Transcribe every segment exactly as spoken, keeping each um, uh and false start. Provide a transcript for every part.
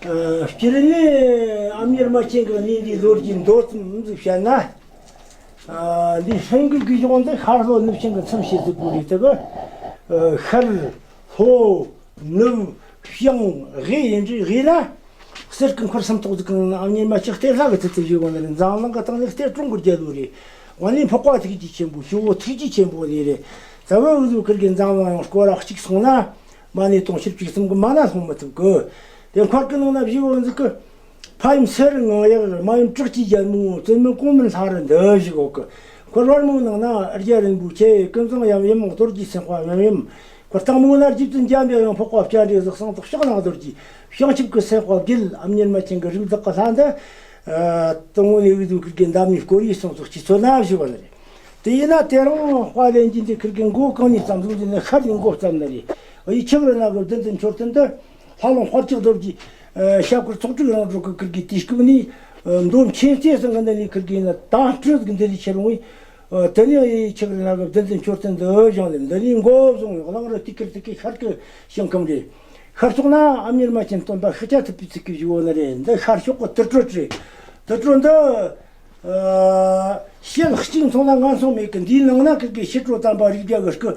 སྤྱིར་ནི་ཨ་མྱེས་རྨ་ཆེན་གྱི་གནས་འདིའི་ལོ་རྒྱུས་མདོ་ཙམ་ཞིག་བཤད་ན། འདི་ཧྲེང་ཀུའི་གི་གཞུང་འདི་ཤར་ལྷོ་ནུབ་བྱང་གི་མཚམས་བྱེད་ཟིག་པོ་རེད་དེ་གི། ཤར་ལྷོ་ནུབ་བྱང་དབུས་ཡིན་རེད། དབུས་ན་གསེར་གྱི་འཁོར་སུམ་ཐོག་ཟིག་གང་ཨ་མྱེས་རྨ་ཆེན་གཏེར་ལྷ་གི་ཚུལ་དུ་བཞུགས་པ་ནི་རེད། འཛམ་གླིང་གི་སྟེང་ནས་གཏེར་སྲུང་གི་རྒྱལ་པོ་རེད། དབང་ནི་འཕགས་པ་ཐུགས་རྗེ་ཆེན་པོ་ཇོ་བོ་ཐུགས་རྗེ་ཆེན་པོ་ནི་རེད། ད་བོད་འུ་ཚོ་ཁུར་གི་འཛམ་གླིང་སྐོར་ར་གཅིག་སོང་ན། མ་ནི་དུང་ཕྱུར་བཅུ་གསུམ་གི་མ་ན་ལྷུང་མི་ཐུབ་གི། དེ་འཁོར་གི་ནང་ན་བཞུགས་པ་འདི་གི། ཕ་ཡུམ་སེར་ངང་ཡག་མ་ཡུམ་བྲག་གི་རྒྱལ་མོ་བཙུན་མོ་གོང་མིན་ལྷ་རུ་འདི་བཞུགས་གི། འཁོར་བར་མོ་ནང་ན་རྒྱ་རིན་པོ་ཆེ་ཀུན་བཟང་ཡབ་ཡུམ་རྡོ་རྗེ་སེམས་དཔའ་ཡབ་ཡུམ། འཁོར་སྟག་མོ་ན་རྗེ་བཙུན་འཇམ་པའི་དབྱངས་འཕགས་པ་སྤྱན་རས་གཟིགས་གསང་བདག་ཕྱག་ན་རྡོ་རྗེ། བྱང་ཆུབ་ཀྱི་སེམས་དཔའ་བརྒྱད་ཨ་མྱེས་རྨ་ཆེན་གྱི་རིགས་བདག་གི་ལྷ་འདི། དང་པོ་ནས་འུ་ཚོ་ཁུར་གི་འདབ་ནས་སྐོར་ཡིག་སོང་ཚོགས་ཀྱི་ཚོད་ན་བཞུགས་པ་ནི་རེད། དེ་ཡིན་ན་དེ་རིང་དཔལ་ལྡན་གྱི་འདི་ཁུར་གི་མགོ་གང་ནས་བརྩམས་འདུག་ཟེར་ན་ཤར་ནས་མགོ་བརྩམས་ནི་རེད། ཡི་ཆིག་རི་ན་གི་བདུད་འདུལ་མཆོད་རྟེན་འདི། ལྷ་ལུང་དཔལ་གྱི་རྡོ་རྗེ། ཞབས་དཀར་ཚོགས་དྲུག་རང་གྲོལ་གྱི་ཁུར་གི་དུས་སྐབས་ནས། མདོ་མཁྱེན་བརྩེ་ཟེར་གི་འདི་ནས་ཁུར་གི་ཡིན་ན་དྭངས་སྤྲོས་ཀྱི་འདི་ལས་ཁྱེར་འོང་། དེ་ནས་ཡི་ཆིག་རི་ན་གི་བདུད་འདུལ་མཆོད་རྟེན་འདི་བཞེངས་ནས་འདི་ནས་མགོ་བཟུང་བའི་གླང་རི་ཏི་ཀིར་ཏི་ཀི་ཤར་གི་ཞིང་ཁམས་རེད། ཤར་ཕྱོགས་ན་ཨ་མྱེས་རྨ་ཆེན་སྟོན་པ་ཤཱཀྱ་ཐུབ་པའི་ཚུལ་གྱིས་བཞུགས་ནི་རེད། འདི་ཤར་ཕྱོགས་ཀྱི་དུར་ཁྲོད་རེད། དུར་ཁྲོད་འདི། ཞལ་གཅིག་མཚུངས་ན་ངན་སོང་མེད་ཀི། འདིའི་ནང་ན་ཁུར་གི་ཕྱི་དྲོ་དམ་པ་རིགས་བརྒྱ་གི་སྐུ།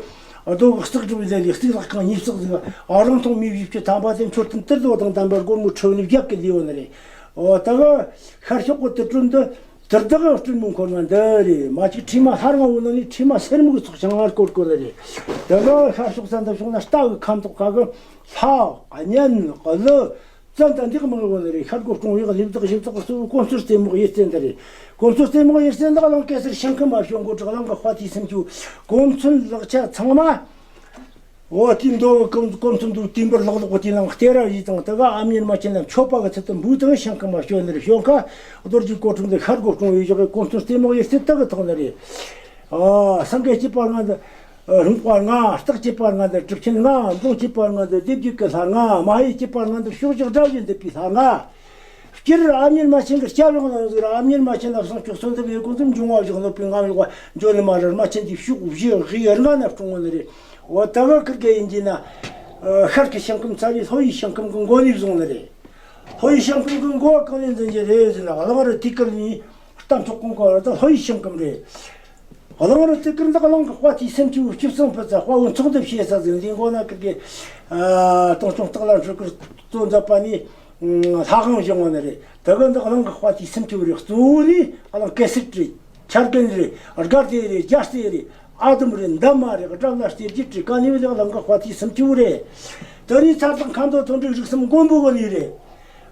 རྡོ་གི་རྩེག་གྲུབ་ལས་ལས་རྩིག་ལག་ཁང་ཉིས་བརྩེགས་ཟིག་ཨ་རང་མཐོང་མི་བཞི་བཅུ་ཐམ་པ་དེ་མཆོད་རྟེན་དུར་རྡོ་དང་ལྡན་པ་སྒོར་མོ་ཁྲི་ནས་བརྒྱ་གི་ལས་བོ་ནི་རེད། འོ་ད་གི་ཤར་ཕྱོགས་ཀྱི་དུར་ཁྲོད་འདི། དུར་བདག་སྤྲུལ་མོ་འཁོར་བ་འདི་རེད། མ་གཅིག་ཁྲི་མ་ལྷ་རང་བོ་ནང་ནས་ཁྲི་མ་སེར་མོ་གི་ཚོགས་ཆང་ངར་སྐོར་སྐོར་ལ་རེད། དེ་ག་ཤར་ཕྱོགས་ས་འདི་ཕྱོགས་ན་རྟ་གི་ཁ་མདོག་ཁ་གི་ལྷ་གཉན་ཀླུ་བཙན་དང་འདི་གི་མི་གི་བོ་ནི་རེད། ཤར་སྒོ་སྐྱོང་བའི་གླེ་བདག་གཞི་བདག་གི་གཙོ་བོ་ཀོང་སྤྱོད་རྩེ་མོ་གཡུལ་རྩེ་འདི་རེད། ཀོང་སྤྱོད་རྩེ་མོ་གཡུལ་རྩེ་འདི་གླང་གེ་སར་ཞིང་ཁམས་མ་བྱོན་གོ་དྲག་གླང་གི་དཔའ་ཐུལ་སུམ་ཅུ་གོ་མཚོན་ལག་ཆ་ཚང་མ། འོ་དེའི་མདོ་གི་གོམ་གོམ་ཚུན་དུ་དུས་འབུར་ལོག་ལོག་གི་དེའི་ནང་གཏེར་ར་ཡིས་དང་དེ་ག་ཨ་མྱེས་རྨ་ཆེན་ལ་མཆོད་པ་གི་ཚུལ་དུ་འབུལ་དང་ཞིང་ཁམས་མ་བྱོན་ནི་རེད། བྱོན་ཁ་རྡོ་རྗེ་སྐོར་ཁྲོམ་དུ་ཤར་སྒོ་སྐྱོང་བའི་ཞོགས་ཀྱི་ཀོང་སྤྱོད་རྩེ་མོ་གཡུལ་རྩེ་དག་གི་ཐོག་ནི་རེད། ཨ་སངས་རྒྱས་སྐྱེས་པ་ལྔ་འདི། རིམ་པ་ལྔ། རྟགས་སྐྱེས་པ་ལྔ་འདི་གྲུབ་ཆེན་ལྔ། འབྲོང་སྐྱེས་པ་ལྔ་འདི་སྡེ་བརྒྱད་ཀྱི་ལྷ་ལྔ། མ་ཧེ་སྐྱེས་པ་ལྔ་འདི་ཕྱོགས་བཞི་དགྲ་བཞི་འདུལ་བའི་ལྷ་ལྔ། སྤྱིར་ཨ་མྱེས་རྨ་ཆེན་གྱི་སྐྱབས་ཡོང་ནང་ཟིག་ར་ཨ་མྱེས་རྨ་ཆེན་ལ་བསང་ཆོག་གསོལ་འདེབས་ཡོད་གོང་དུ་འབྱུང་བ་བཞག་ནོར་བུའི་ངང་ཡོད་པ་འཇོ་ནི་མ་རེད། རྨ་ཆེན་གྱི་ཕྱོགས་བཞི་དབུས་ལྔ་ན་སྐྱོང་བ་ནི་རེད། འོ་ད་ག་ཁུར་གེ་ཡིན་གྱི་ན། ཤར་གྱི་ཞིང་ཁམས་ཚར་རེད། ལྷོ་ཡི་ཞིང་ཁམས་ཀྱི་མགོ་ནས་བཟུང་ནི་རེད། ལྷོ་ཡི་ཞིང་ཁམས་ཀྱི་མགོ་གང་ནས་འཛིན་གྱི་རེད་ཟེར་ན་གླང་རི་ཏི་ཀིར་ནས་རྟ་མཆོག་ཀོང་ཀ་བར་དུ་ལྷོ་ཡི་ཞིང་ཁམས་རེད། གླང་རི་ཏི་ཀིར་འདི་གླང་གི་དཔའ་ཐུལ་སུམ་ཅུ་སྤྱི་གཙང་ཕུད་ཚ་དཔའ་བོ་ཚོགས་འདུ་བྱེད་ས་ཟིག་འདི་མགོ་ན་ཁུར་གེ། ཨ་དུང་སྐྱོང་སྟག་ལྷ་འཕྲུལ་ཁུར་གཙོ་མཛད་པ་ནི། ལྷ་ཁང་བཞེངས་པ་ནི་རེད། དེ་ག་འདི་གླང་གི་དཔའ་ཐུལ་སུམ་ཅུ་རེད། གཙོ་བོ་ནི་གླང་གེ་སར་རེད། ཆར་རྒན་རེད། སྒར་ཏེ་རེད། རྒྱ་སྟེ་རེད། ཨ་དམ་རེད། འདབ་མ་རེད། སྒྲ་ལ་སྟེ་རྒྱུད་རེད། ཀ་ནི་བི་ལེགས་གླང་གི་དཔའ་ཐུལ་སུམ་ཅུ་རེད། དེ་ནི་ཚ་དང་ཁ་མདོ་ཐོན་འབྲས་རིགས་གསུམ་མགོན་པོ་གི་ནི་རེད།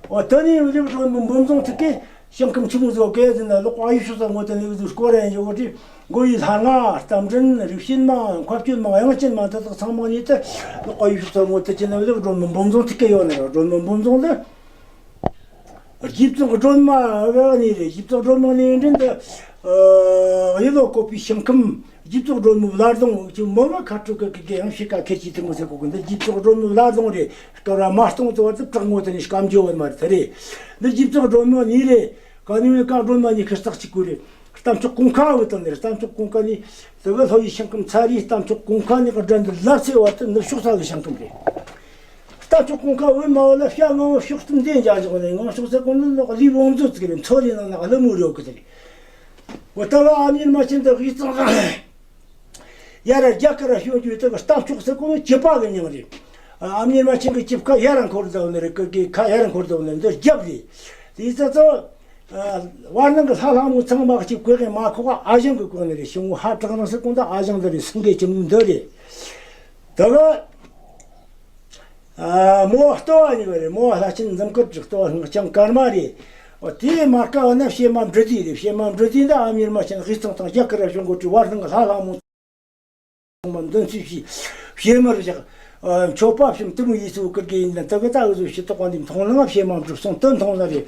འོ་དེ་ནི་བི་ལེགས་གྲོང་མི་འབུམ་རྫོང་ཐུག་གི་ཞིང་ཁམས་ཆུང་ངུ་བཟོ་གི་ཟེར་ན་ལོག་ཨ་ཡུ་ཤུ་ས་ངོ་དེ་ནི་བི་ཟུར་སྐོར་ཡན་ཡོད་རེད། མགོ་ཡི་ལྷ་ལྔ་རྟ་མགྲིན་རིགས་ཤེས་མ་མཁའ་སྤྱོད་མ་དབྱངས་ཅན་མ་དེ་དག་ཚང་མ་ནི་དེ་ལོག་ཨ་ཡུ་ཤུ་ས་ངོ་དེ་ཅི་ན་བི་ལེགས་གྲོང་མི་འབུམ་རྫོང་ཐུག་གི་ཡོད་ནི་རེད། གྲོང་མི་འབུམ་རྫོང་དེ། རྗེ་བཙུན་སྒྲོལ་མ་ནི་རེད། རྗེ་བཙུན་སྒྲོལ་མ་ནི་འདྲེན་དུ། ཡེ་ལོ་བཀོད་པའི་ཞིང་ཁམས། རྗེ་བཙུན་སྒྲོལ་མའི་བླ་རྫོང་ཅིག་མོ་མ་ཁ་དྲུག་གི་གི་གི་ཡང་ཤི་ཀ་ཁེ་ཅི་ཐི་མོ་ཟེར་གོ་གི་འདི་རྗེ་བཙུན་སྒྲོལ་མའི་བླ་རྫོང་རེད། སྐབས་ར་མ་སྟོང་དུ་བར་དུ་བྲག་ངོ་དེ་ནི་སྐམ་ཇོ་བར་མ་རེད་དེ་རེད། འདི་རྗེ་བཙུན་སྒྲོལ་མ་ནི་རེད། ག་ནི་བའི་བཀའ་སྒྲོལ་མ་ནི་ཁི་རྩག་གཅིག་གུ་རེད། རྟ་མཆོག་ཀོང་ཁ་བུ་དང་ནི་རྟ་མཆོག་ཀོང་ཁ་ནི། དེ་ག་ལྷོ་ཡི་ཞིང་ཁམས་ཚ་རིའི་རྟ་མཆོག་ཀོང་ཁ་ནི་གི་འགྲན་དུ་ལབ་ཚེ་བར་དུ་ནུབ་ཕྱོགས་ས་གི་ཞིང་ཁམས་རེད། རྟ་མཆོག་ཀོང་ཁ་བུ་མ་བུ་ལ་བྱ་ངང་བ་ཕྱོགས་གཏུམ་ལྡན་རྒྱ་འཇོག་ནས་ངང་ཕྱོགས་ས་ཀོང་ནི་ལོག་ལི་བོང་མཛོད་ཚིག་རེད། མཚོ་རི་ནང་ན་ཀླུ་མོ་རེ་ཡོད་གི་དེ་རེད། འོ་ད་བ་ཨ་མྱེས་རྨ་ཆེན་དུ་གི་གཙང་ཡ་ར་རྒྱ་གར་བྱོན་རྒྱུ་དེ་གི་རྟ་མཆོག་ཟེར་གོ་ནི་སྐྱེས་པ་གི་མྱིང་རེད། ཨ་མྱེས་རྨ་ཆེན་གི་སྐྱེས་ཁ་ཡ་ར་འཁོར་ཟླ་བ་ནི་རེད། ཀི་ཀི་ཁ་ཡ་ར་འཁོར་ཟླ་བ་ནི་འདི་རྒྱབ་རེད། དེ་ཙ་ཙ། བར་སྣང་གི་ལྷ་ལྷ་མོ་ཚང་མ་གཅིག་གོས་གི་མ་ཁོག་ཨ་ཞང་གི་གོས་ནི་རེད། ཞིང་བོ་ཧ་དྲག་རང་སེ་ཀུན་ད་ཨ་ཞང་འདི་རེད། སེང་གེ་ཁྱིམ་ནི་འདི་རེད། དེ་གི། མོ་ལྟོ་བ་གཉིས་པ་རེད། མོ་ལྷ་ཆེན་འཛུམ་དཀར་གྱི་ལྟོ་བ་སྔགས་འཆང་ཀརྨ་རེད། འོ་དེའི་མ་ཀ་བ་ན་བྱེ་མ་འབྲི་དུས་རེད། བྱེ་མ་འབྲི་དུས་འདི་ཨ་མྱེས་རྨ་ཆེན་དབུས་གཙང་དང་རྒྱ་གར་བྱོན་གོ་དུས་བར་སྣང་གི་ལྷ་ལྷ་མོ་ཚང་མ་མདུན་ཚུལ་བྱས། བྱེ་མར་བཞག་མཆོད་པ་བཤམས་དེ་མོ་ཡིས་སུ་ཀིར་གི་ཡིན་ན་དེ་གི་ད་འུ་ཚོ་ཤི་ཏོག་པ་འདི་མཐོང་ལང་བྱེ་མ་འབྲུ་གསུང་དོན་མཐོང་ལ་རེད།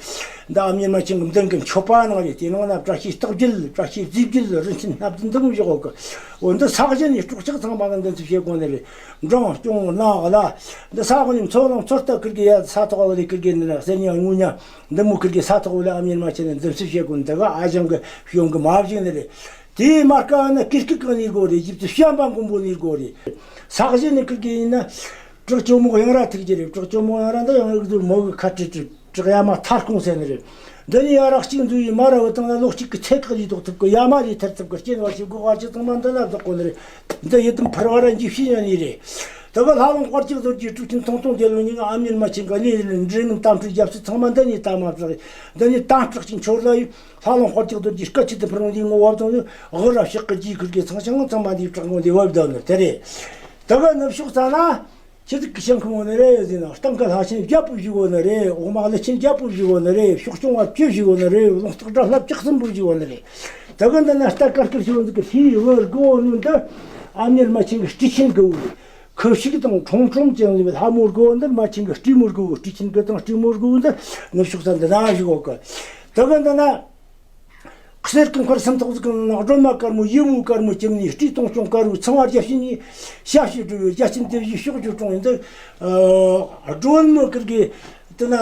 འདི་ཨ་མྱེས་རྨ་ཆེན་གི་མདུན་གི་མཆོད་པ་ནང་རེད། དེ་ནང་ན་བཀྲ་ཤིས་རྟགས་བརྒྱད། བཀྲ་ཤིས་རྫས་བརྒྱད། རིན་ཆེན་སྣ་བདུན་འདི་མོ་བཞག་གི། འོ་འདི་ས་གཞི་ནས་སྲོག་ཆགས་ཚང་མ་ལ་འདི་ཚོ་བྱེད་དགོས་ནི་རེད། འབྲོང་སྐྱོང་ནག་ལ། འདི་ས་གོ་ནས་མཚོ་ལང་མཚོ་རྟ་ཀིར་གི་ཡ་ས་ཐོག་བ་ལས་ཀིར་གི་འདི་ན་གསེར་ཉ་དངུལ་ཉ་འདི་མོ་ཀིར་གི་ས་ཐོག་བ་ལས་ཨ་མྱེས་རྨ་ཆེན་ནས་འདི་ཚོ་བྱེད་དགོས་ནི་དེ་ག་ཨ་ཞང་གི་གཞུང་གི་མ་བཞེངས་ནི་རེད། དེའི་མ་ཀ་ན་ཀིར་ཀི་གང་ནས་དགོས་རེད། ཡིབ་ཏུ་བྱམས་པ་མགོན་པོ་ནས་དགོས་རེད། ས་གཞི་ནས་ཀིར་གི་ཡིན་ན། བྲག་ཇོ་མོ་གཡང་ར་ཐུག་རྒྱུ་རེད། བྲག་ཇོ་མོ་གཡང་ར་འདི་ཡང་རིགས་དུ་མོ་གི་ཁ་བྲིས་ཏེ་བྲག་ཡ་མ་ཐར་ཁུང་ཟེར་ནི་རེད། འདི་ནས་ཡ་ར་གཅིག་འཛུལ་ཡི་མ་ར་བུ་དང་ན་ལོ་གཅིག་གི་ཚེ་ཁག་ལས་ཐོག་ཐུབ་གི་ཡ་མ་ལས་ཐར་ཐུབ་གི་རྐྱེན་བར་ཞིག་སྒོ་བར་གྱི་ཚང་མ་འདི་ན་བདག་གོ་ནི་རེད། འདི་ཡི་དམ་ཕུར་བ་ར་འཇིགས་བྱེད་ཉན་ནི་རེད། དེ་ག་ལྷ་ལུང་དཔལ་གྱི་རྡོ་རྗེ་དྲུག་ཅུ་ཐུང་ཐུང་རྒྱལ་ལོ་ཉིད་ཀྱི་ཨ་མྱེས་རྨ་ཆེན་གྱི་གནས་ལ་འདྲེ་ངན་དམ་ཕྲུག་རྒྱབ་སྲིད་ཚང་མ་འདི་ནས་དམ་མ་བསྒྲགས། འདི་ནས་དམ་བསྒྲགས་ཀྱི་འཆོར་ལ་ཡིན། ལྷ་ལུང་དཔལ་གྱི་རྡོ་རྗེ་སྐད་ཅིག་ཏུ་འཕུར་འོང་དུས་ངོ་བབ་དང་ནི་དབུ་ར་ཕྱག་གི་རྗེས་ཁུར་གི་ཚང་ཞང་ཚང་མ་འདིའི་བྲག་ངོ་འདི་བབ་བསྡད་ནི་དེ་རེད། དེ་ག་ནུབ་ཕྱོགས་ས་ན། ཁྱེད་ཀྱི་ཞིང་ཁམས་འོ་ནི་རེད་ཟེར་ན། སྟེང་གི་ལྷ་ཆེན་བརྒྱད་པོ་བཞུགས་འོ་ནི་རེད། འོག་མ་ཀླུ་ཆེན་བརྒྱད་པོ་བཞུགས་འོ་ནི་རེད། ཕྱོགས་སྐྱོང་བ་བཅུ་བཞུགས་འོ་ནི་རེད། རླུང་རྟ་དགྲ་ལྷ་བཅུ་གསུམ་པོ་བཞུགས་འོ་ནི་རེད། དེ་གི་འདི་ན་རྟ་དཀར་དཀར་ཞིག་འདུག་གི་ལྷའི་བུ་དགུ་བོ་ནི་འདི་ཨ་མྱེས་རྨ་ཆེན་གྱི་སྤྲུལ་ཆེན་དགུ་བོ་རེད། ཁུ་བྱུག་དང་ཁྲོང་ཁྲོང་ཅན་ལས་ལྷ་མོ་དགུ་བོ་འདི་རྨ་ཆེན་གྱི་སྤྲུལ་མོ་དགུ་བོ། སྤྲུལ་ཆེན་དགུ་དང་སྤྲུལ་མོ་དགུ་བོ་འདི་ནུབ་ཕྱོགས་ས་འདི་ན་བཞུགས་འོ་གི། དེ་གི་འདི་ན། གསེར་གྱི་འཁོར་སུམ་ཐོག་ཟིག་གི་ནང་སྒྲོལ་མ་དཀར་མོ་ཡི་མུའི་དཀར་མོ་བཅུ་གཉིས། སྤྲེའུ་སྟོང་སྐྱོང་དཀར་བོའི་ཚངས་པ་བརྒྱ་བྱིན་གཉིས། ཞབས་ཕྱི་སྒྲུབ་པའི་བརྒྱ་བྱིན་དེ་བཞིན་ཕྱོགས་བཅུར་སྤྲུངས་ཡིན་དུ། སྒྲོལ་མོ་ཁུར་གི་དེ་ན་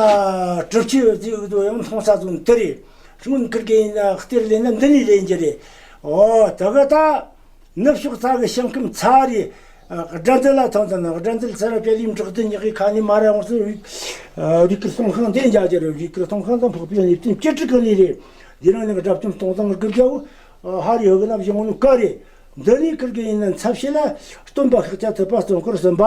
གྲུབ་ཆེན་ཟིག་དུ་ཡང་མཐོང་ས་ཚོ་འདི་རེད། སྔོན་ཁུར་གི་ཡིན་ན་གཏེར་ལེན་ན་འདི་ནས་ལེན་རྒྱུ་རེད། འོ་དེ་གི་ད། ནུབ་ཕྱོགས་ས་གི་ཞིང་ཁམས་ཚ་རེ། དགྲ་འདུལ་ལ་ཐོན་ཙ་ན། དགྲ་འདུལ་ཚེ་རབས་པད་ལུས་འབྲག་སྡེ་ཉག་གི་ཁ་ནས་མ་ར་འོང་ཚུན་རིག་རིག་གི་སྟོང་ཤང་དེ་འཇག་རྒྱུ་རེད། རིག་གི་སྟོང་ཤང་དང་འཕགས་པའི་གནས་བརྟན་བཅུ་དྲུག་གི་གནས་རེད། འདི་རང་ནས་དགྲ་བཅོམ་སྟོང་དང་དགུ་བརྒྱ་བོ། ཧ་རི་ཧི་གི་ན་བཞི་ངོ་ནུ་ཀ་རེ། འདི་ནས་ཁུར་གི་ཡིན་ན་མཚམས་བཤད་ལ་སྟོན་པ་ཤཱཀྱ་ཐུབ་པ་སྟོན་འཁོར་གསུམ་པ།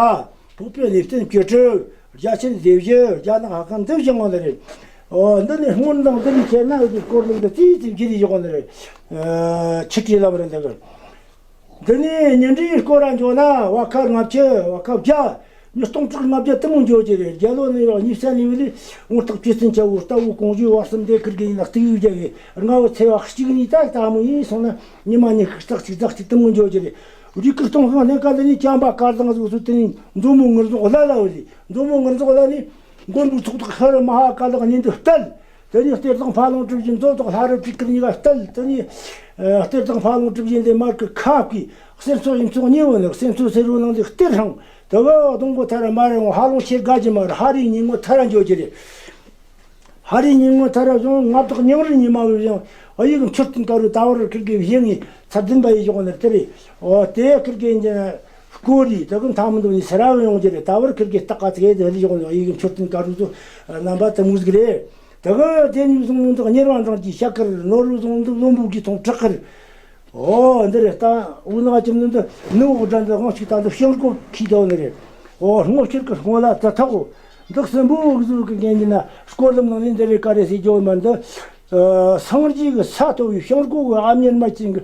འཕགས་པའི་གནས་བརྟན་བཅུ་དྲུག་བརྒྱ་བྱིན་སྡེ་བཞི། རྒྱ་ནག་ཧ་ཁང་འདི་བཞི་ངོ་ནི་རེད། འོ་འདི་ནས་སྔོན་དང་འདི་ནས་བཤད་ན་འདི་སྐོར་ལུགས་འདི་ཙི་ཙི་བཞི་རེ་བཞི་ངོ་ནི་རེད། ཆི་ཀྲི་ལམ་རེད་འདི་གི། འདི་ནས་ཉི་འབྲུའི་སྐོར་ར་འཇོག་ན་བ་ཁ་ལྔ་བཅུ། བ་ཁ་བརྒྱ། མི་སྟོང་ཕྲག་ལྔ་བརྒྱ་དེ་མོ་འཇོག་རྒྱུ་རེད། རྒྱལ་ལོ་ནི་ཡང་གཉིས་བསལ་ནས་བུད་ལས་དངོས་རྟགས་བཅུ་བཙན་ཆ་བོ། རྟ་བོ་གོང་ཞུས་བར་གསུམ་འདི་ཁུར་གི་ཡིན་ན་སྟེགས་བུ་རྒྱལ་བའི་རྔ་བོ་ཚེ་བ་གཅིག་གཉིས་ད་ལྟ་མོ་ཡིན་སོང་ན་ཉི་མ་ཉི་ཤུ་རྩ་གཅིག་རྩ་གཅིག་དེ་མོ་འཇོག་རྒྱུ་རེད། རིག་གི་སྟོང་ཤང་གནས་ཀ་འདི་ནས་བྱམས་པ་དཀར་ཟངས་གཟུགས་སུ་དེ་ནས་མཛོ་མོ་ངུར་རྫོགས་ལྷ་ལ་བུད་ལས། མཛོ་མོ་ངུར་རྫོགས་ལྷ་ནས་མགོན་པོའི་ཚོགས་བདག་ཤྲཱི་མ་ཧཱ་ཀཱ་ལ་གཉིས་འདི་བསྟན། དེ་ནས་གཏེར་བདག་འཕགས་ལུང་གྲུ་བཞི་མཛོ་བདག་ལྷ་རབ་སྤྲུལ་སྐུ་གཉིས་ཀ་བསྟན། དེ་ནས་ཨ་གཏེར་བདག་འཕགས་ལུང་གྲུ་བཞི་འདི་མར་གི་ཁ་བསྐོས། གསེར་མཚོ་གཡུ་མཚོ་གཉིས་བོ་ནི། གསེར་མཚོ་སེར་བོ་ནང་འདི་གཏེར་སྲུང་། དེ་བོ་སྡོང་པོ་ཐ་ར་མ་ར་འོང་། ཧ་ལུང་ཕྱེད་དགའ་གྱི་མ་ར། ཧ་རིའི་ཉིན་མོ་ཐ་ར་འཇོག་རྒྱུ་རེད། ཧ་རིའི་ཉིན་མོ་ཐ་ར་བྱུང་། མངའ་བདག་ཉང་རལ་ཉི་མ་བོས་བཞེངས། ཨ་ཡིག་མཆོད་རྟེན་དཀར་བོ་ད་བར་ཁུར་གི་བཞེངས་ནས་ཚར་བདུན་པ་ཡི་ཞོག་ནི་དེ་རེད། འོ་དེ་ཁུར་གི་འདི་སྐོར་རེད། དེ་གི་མཐའ་མི་འདུག་ནི་སེ་ར་བོ་ཡོང་རྒྱུ་རེད། ད་བར་ཁུར་གི་སྟག་ག་ཚེ་དེ་རེད་ཞོག་ནི། ཨ་ཡིག་མཆོད་རྟེན་དཀར་བོ་ཚོ་རྣམ་པ་དེ་མོ་ཟིག་རེད། དེ་གི་དེ་ནས་བཟུང་འདི་གཉེར་བ་འབྲང་གི་ཤ་ཁར། ནོར་བུ་བཟུང་འདི་བློན་པོ་གི་ཐོང་བྲག་ཁར། འོ་འདི་རེད། ད་འུ་ནག་ཅིམ་ནི་འདི་ནུ་འོག་དགྲ་འདི་དབང་ཞིག་ད་འདི་ཤིང་སྒོ་ཁྱི་དོ་ནི་རེད། འོ་སྔོ་ཕྱིར་གི་སྔོ་ལ་ཙི་ཐག་འོ་འདི་གསུམ་པོ་འུ་ཟུར་གི་འགན་གྱི་ན་སྐོར་ལམ་ནང་ནས་འདི་རེད། ཀ་རེ་སི་ཇོ་མ་འདི་སངས་རྒྱས་ཀྱི་ས་ཐོབ་པའི་ཤིང་སྒོ་གི་ཨ་མྱེས་རྨ་ཆེན་གྱི་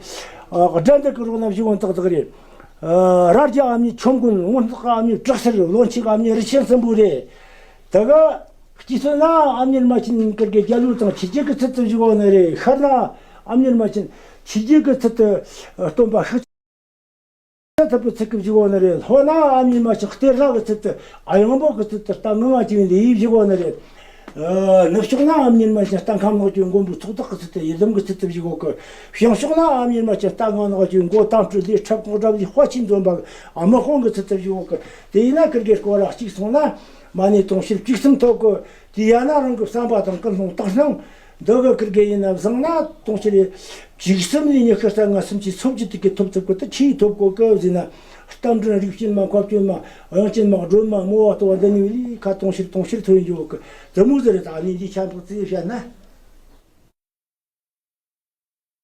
དགྲ་འདི་གི་རོགས་ན་བཞི་བོ་ཏག་ཏག་རེད། རྭ་རྒྱ་ཨ་མྱེས་ཆོམ་རྐུན། སྔོ་སྟག་ཨ་མྱེས་བྲག་སེར། བློན་ཆེན་ཨ་མྱེས་རི་ཆེན་གསུམ་པོ་རེད། དེ་ག་སྐྱེས་སོ་ན་ཨ་མྱེས་རྨ་ཆེན་ཀིར་གི་རྒྱལ་ལོ་དང་ཆོས་རྒྱལ་གྱི་ཚུལ་དུ་བཞུགས་པ་ནི་རེད། ཤར་ན་ཨ་མྱེས་རྨ་ཆེན་ཆོས་རྒྱལ་གྱི་ཚུལ་དུ་སྟོན་པ་ཤཱཀྱ་ཐུབ་པའི་ཚུལ་གྱིས་བཞུགས་པ་ནི་རེད། ལྷོ་ན་ཨ་མྱེས་རྨ་ཆེན་གཏེར་ལྷ་གི་ཚུལ་དུ་གཡང་འབོད་ཀྱི་ཚུལ་དུ་རྟ་ངང་བ་ཅིག་ལས་བཞུགས་པ་ནི་རེད། ནུབ་ཕྱོགས་ན་ཨ་མྱེས་རྨ་ཆེན་རྟ་ཁམ་ནག་ཅུང་མགོན་པོའི་ཚོགས་བདག་གི་ཚུལ་དུ་ཡི་དམ་གྱི་ཚུལ་དུ་བཞུགས་ཡོད་ཀི། བྱང་ཕྱོགས་ན་ཨ་མྱེས་རྨ་ཆེན་རྟ་ངང་ནག་ཅུང་མགོ་དམ་སྤྲུལ་ལས་ཁྲབ་ཁོག་སྒྲ་བཞིན་དཔའ་ཆེན་འཛོམས་པ་དམག་དཔུང་གི་ཚུལ་དུ་བཞུགས་ཡོད་ཀི། དེ་ཡིན་ན་ཀིར་གི་སྐོར་ར་གཅིག་སོང་ན། མ་ཎི་དུང་ཕྱུར་བཅུ་གསུམ་ཐོབ་གི། དེ་ཡང་ན་རང་གི་བསམ་པ་དང་ཀུན་སློང་དག་སྣང་འདི་གི་ཀིར་གི་ཡིན་ན་བཟང་ན་དུང་ཕྱུར་བཅུ་གསུམ་ནས་ཉི་ཤུ་རྩ་ལྔ་སུམ་ཅུ་སོ་བརྒྱད་དེ་གི་ཐོབ་ཐུབ་གི། དེ་ཆི་ཐོབ་གོ་གི་ཟེར་ན། རྟ་མགྲིན་རིགས་ཅན་མ། འཁོར་ཅན་མ། དབྱངས་ཅན་མ། སྒྲོལ་མ། མོ་བ་ལྟོ་བ་འདི་ནི་བི་ལི་ཁ་དུང་ཕྱུར་དུང་ཕྱུར་ཐོན་འཇོག་གི། དེ་མོ་ཟེར་རེད། ད་ནི་འདི་ཆ་འཕགས་ཚེ་བཤད་ན།